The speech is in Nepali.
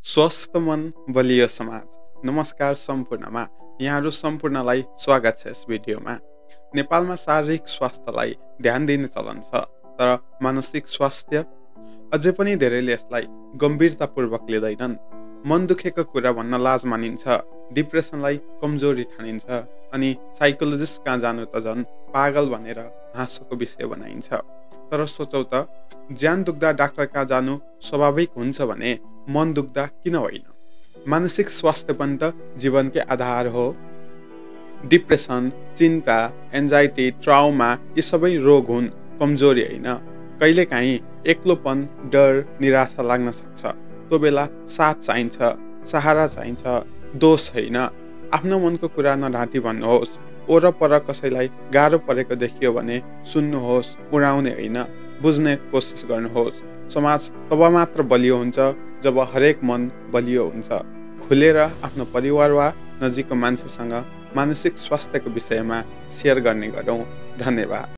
स्वस्थ मन बलियो समाज। नमस्कार सम्पूर्णमा, यहाँहरू सम्पूर्णलाई स्वागत छ यस भिडियोमा। नेपालमा शारीरिक स्वास्थ्यलाई ध्यान दिने चलन छ, तर मानसिक स्वास्थ्य अझै पनि धेरैले यसलाई गम्भीरतापूर्वक लिँदैनन्। मन दुखेको कुरा भन्न लाज मानिन्छ, डिप्रेसनलाई कमजोरी ठानिन्छ, अनि साइकोलोजिस्ट कहाँ जानु त झन् पागल भनेर हाँसोको विषय बनाइन्छ। तर सोचौँ त, ज्यान दुख्दा डाक्टर कहाँ जानु स्वाभाविक हुन्छ भने मन दुख्दा किन होइन? मानसिक स्वास्थ्य पनि त जीवनकै आधार हो। डिप्रेसन, चिन्ता, एन्जाइटी, ट्राउमा यी सबै रोग हुन्, कमजोरी होइन। कहिलेकाहीँ एक्लोपन, डर, निराशा लाग्न सक्छ। त्यो बेला साथ चाहिन्छ, सहारा चाहिन्छ, दोष होइन। आफ्नो मनको कुरा नढाँटी भन्नुहोस्। वरपर कसैलाई गाह्रो परेको देखियो भने सुन्नुहोस्, उडाउने होइन, बुझ्ने कोसिस गर्नुहोस्। समाज तब मात्र बलियो हुन्छ जब हरेक मन बलियो हुन्छ। खुलेर आफ्नो परिवार वा नजिकको मान्छेसँग मानसिक स्वास्थ्यको विषयमा सेयर गर्ने गरौँ। धन्यवाद।